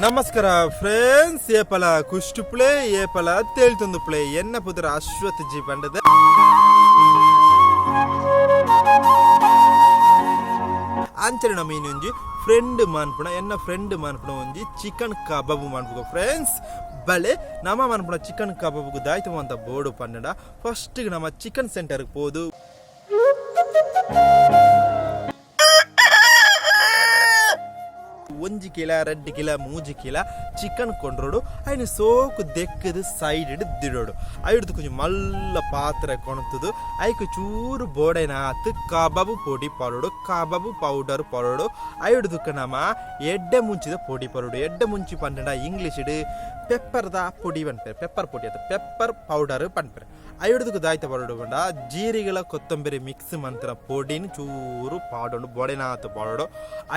ನಮಸ್ಕಾರ ಫ್ರೆಂಡ್ಸ್, ಏಪಲ ಕುಷ್ಟುಪ್ಳೆ ಏಪಲ ತೇಳ್ತೊಂದುಪ್ಳೆ. ಎನ್ನ ಪುದರ ಅಶ್ವಥ್ ಜಿ ಪಂಡದ. ಅಂಚನೆ ನಮ್ಮ ಇನ್ನೊಂಜಿ ಫ್ರೆಂಡ್ ಮಾನ್ಪುಣ, ಎನ್ನ ಫ್ರೆಂಡ್ ಮಾನ್ಪುಣ ಒಂಜಿ ಚಿಕನ್ ಕಬಾಬ್ ಮಾನ್ಪುಗ ಫ್ರೆಂಡ್ಸ್. ಬಲೆ ನಮ್ಮ ಮಾನ್ಪುಣ ಚಿಕನ್ ಕಬಾಬ್ಗೆ ದಾಯ್ತು ಅಂತ ಬೋರ್ಡು ಪನ್ನಡ. ಫಸ್ಟ್ ನಮ್ಮ ಚಿಕನ್ ಸೆಂಟರ್ಗೆ ಪೋದು ಒಂಜಿ ಕಿಲ 2 ಕಿಲ 3 ಕಿಲ ಚಿಕನ್ ಕೊಂಡ್ರೋಡು. ಐನ ಸೋಕು ದೆಕ್ಕದು ಸೈಡ್ ದಿಡೋಡು. ಐಡ್ದು ಕೊಂಚ ಮಲ್ಲ ಪಾತ್ರೆ ಕೊಣತದು. ಐಕ್ ಚೂರು ಬೋಡೆನ ಆತು ಕಬಾಬು ಪೊಡಿ ಪಾಡೋಡು, ಕಬಾಬು ಪೌಡರ್ ಪಾಡೋಡು. ಐಡ್ದುಕ್ಕ ನಮ ಎಡ್ಡೆ ಮುಂಚಿದ ಪೊಡಿ ಪಾಡೋಡು. ಎಡ್ಡೆ ಮುಂಚಿ ಪಂಡ ಇಂಗ್ಲೀಷ್ ಪೆಪ್ಪರ್ದ ಪೊಡಿ ಪನ್ಪೆರ್, ಪೆಪ್ಪರ್ ಪೊಡಿ ಅತ್ತ ಪೆಪ್ಪರ್ ಪೌಡರ್ ಪನ್ಪೆರ್. ಐಡ್ದುக்கு ದಾಯ್ತ ಪಾಡೋಡು ಪಂಡ ಜೀರಿಗೆಲ ಕೊತ್ತಂಬರಿ ಮಿಕ್ಸ್ ಮಂತ್ರ ಪೊಡಿನ ಚೂರು ಪಾಡೋಡು, ಬೊಡೆನಾತು ಪಾಡೋಡು.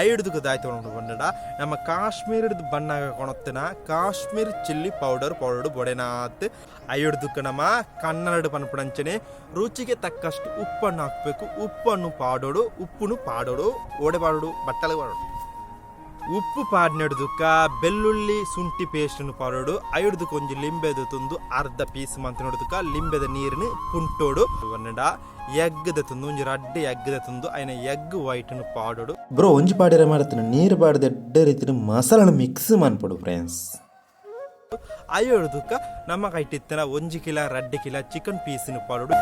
ಐಡ್ದುக்கு ದಾಯ್ತ ಪಾಡೋಡು ಪಂಡ ನಮ್ಮ ಕಾಶ್ಮೀರದ ಬಣ್ಣ ಕೊಣತ್ತಿನ ಕಾಶ್ಮೀರ್ ಚಿಲ್ಲಿ ಪೌಡರ್ ಪಾಡೋಡು ಬೊಡೆನಾತ್. ಐಡ್ದುಕ್ಕ ನಮ್ಮ ಕನ್ನಡ ಪನ್ಪುಣಂಚನೆ ರುಚಿಗೆ ತಕ್ಕಷ್ಟು ಉಪ್ಪನ್ನು ಹಾಕಬೇಕು. ಉಪ್ಪನ್ನು ಪಾಡೋಡು, ಉಪ್ಪುನು ಪಾಡೋಡು, ಓಡೆ ಪಾಡೋಡು, ಬಟ್ಟಲು ಪಾಡೋಡು. ಉಪ್ಪು ಪಾಡ್ನೆಡ್ದುಕ್ಕ ಬೆಳ್ಳುಳ್ಳಿ ಶುಂಠಿ ಪೇಸ್ಟ್ನು ಪಾಡೋಡು. ಐಡ್ದುಕ್ಕ ಒಂಜಿ ಲಿಂಬೆದ ತುಂದು ಅರ್ಧ ಪೀಸ್ ಮಂತ್ ನೋಡುದಕ್ಕ ಲಿಂಬೆದ ನೀರಿನ ಪುಂಟೋಡು. ಪನ್ನಡ ಎಗ್ಗದ ತುಂದು ಒಂಜಿ ರಡ್ಡ್ ಎಗ್ಗದ ತುಂದು ಐನ ಎಗ್ ವೈಟ್ನು ಪಾಡೋಡು. ಬ್ರೋ ಒಂಜಿ ಪಾಡಿರ ಮಾಡತ್ತಿನ ನೀರು ಪಾಡದ ಎಡ್ಡೆ ರೀತಿನ ಮಸಾಲನ ಮಿಕ್ಸ್ ಮನ್ಪೊಡು ಫ್ರೆಂಡ್ಸ್. ಅಯ್ಯೋಡ್ದುಕ್ಕ ನಮ್ಮ ಕೈಟಿತ್ತನ 1 ಕಿಲ 2 ಕಿಲ ಚಿಕನ್ ಪೀಸ್ನು ಪಾಡೋಡು.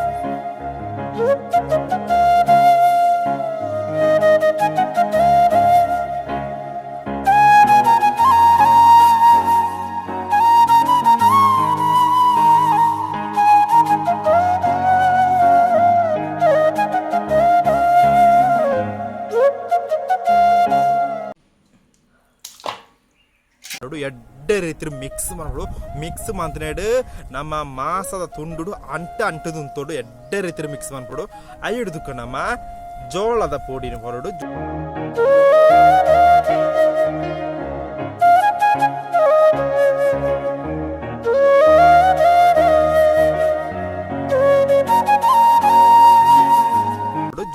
ಎಡ್ಡೆ ರೀತಿ ಮಿಕ್ಸ್ ಮಾಡ್ಬಿಡು. ಮಿಕ್ಸ್ ಮಂತನೇಡು ನಮ್ಮ ಮಾಸದ ತುಂಡುಡು ಅಂಟ ಅಂಟುದುಂತೋಡು ಎಡ್ಡೆ ರೀತಿ ಮಿಕ್ಸ್ ಮಾಡ್ಬಿಡು. ಐಡ್ದುಕ್ಕ ನಮ್ಮ ಜೋಳದ ಪೊಡಿನ ಹೊರಡು.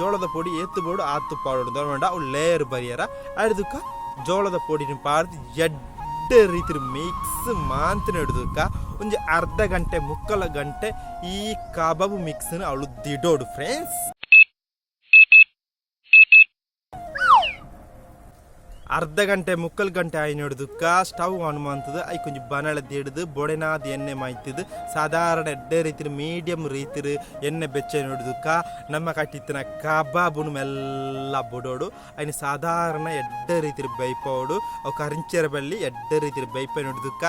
ಜೋಳದ ಪೊಡಿ ಏತ್ತು ಬೋಡು ಆತು ಪಾಡೋಡು ಬೇಡ, ಅವು ಲೇಯರ್ ಬರಿಯರ. ಐಡ್ದುಕ್ಕ ಜೋಳದ ಪೊಡಿನ ಪಾಡ್ದು ಎಡ್ಡೆ ರೀತಿ ಮಿಕ್ಸ್ ಮಾಂತನ ಹಿಡ್ದುಕ್ಕ ಒಂಜಿ ಅರ್ಧ ಗಂಟೆ ಮುಕ್ಕಲ ಗಂಟೆ ಈ ಕಬಾಬ್ ಮಿಕ್ಸ್ನ ಅವಳು ದಿಡೋಡು ಫ್ರೆಂಡ್ಸ್. ಅರ್ಧ ಗಂಟೆ ಮುಕ್ಕಲ್ ಗಂಟೆ ಆಯ್ನ ಹಿಡ್ದುಕ್ಕ ಸ್ಟವ್ ಆನ್ ಮಂತದು. I ಕೊಂಚ ಬನಳ ದಿಡ್ದು ಬೊಡೆನಾದ ಎಣ್ಣೆ ಮಾಯ್ತದು. ಸಾಧಾರಣ ಎಡ್ಡೆ ರೀತಿ ಮೀಡಿಯಂ ರೀತಿ ಎಣ್ಣೆ ಬೆಚ್ಚ ಹಿಡ್ದುಕ್ಕ ನಮ್ಮ ಕಟ್ಟಿತ್ತಿನ ಕಬಾಬುನು ಮೆಲ್ಲ ಬೊಡೋಡು. ಐನ ಸಾಧಾರಣ ಎಡ್ಡೆ ರೀತಿ ಬೈಪೋಡು. ಅವು ಕರಿಂಚರ ಬಳ್ಳಿ ಎಡ್ಡೆ ರೀತಿ ಬೈಪ ಹಿಡ್ದುಕ್ಕ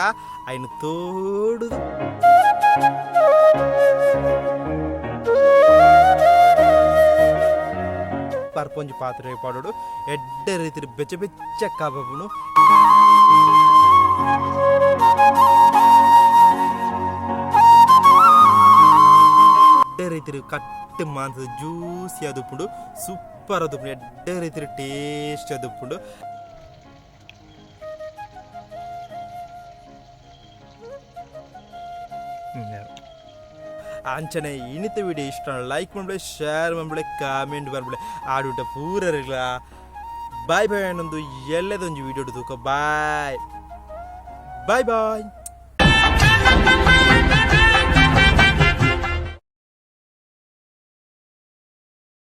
ಐನ ತೋಡು ಪರ್ಪೊಂಜಿ ಪಾತ್ರೆ ಪಾಡೋಡು. ಎಡ್ಡೆ ರೀತಿ ಬೆಚ್ಚ ಬೆಚ್ಚ ಕಬಾಬುನು ಎಡ್ಡೆ ರೀತಿ ಕಟ್ ಮಾಂತದ ಜ್ಯೂಸಿ ಅದುಪ್ಪುಂಡು, ಸೂಪರ್ ಅದುಪ್ಪುಂಡು, ಎಡ್ಡೆ ರೀತಿ ಟೇಸ್ಟ್ ಅದುಪ್ಪುಂಡು. ಅಂಚನೆ ಇನಿತ ವಿಡಿಯೋ ಇಷ್ಟ ಲೈಕ್ ಮಾಡ್ಬಿಡಿ, ಶೇರ್ ಮಾಡ್ಬಿಡಿ, ಕಾಮೆಂಟ್ ಮಾಡ್ಬಿಡಿ. ಆಡುಟ ಪೂರರಿಗ್ಲ ಬಾಯ್ ಬಾಯ್. ಅನ್ನೊಂದು ಎಲ್ಲದೊಂದು ವಿಡಿಯೋ ತೂಕ. Bye bye boy.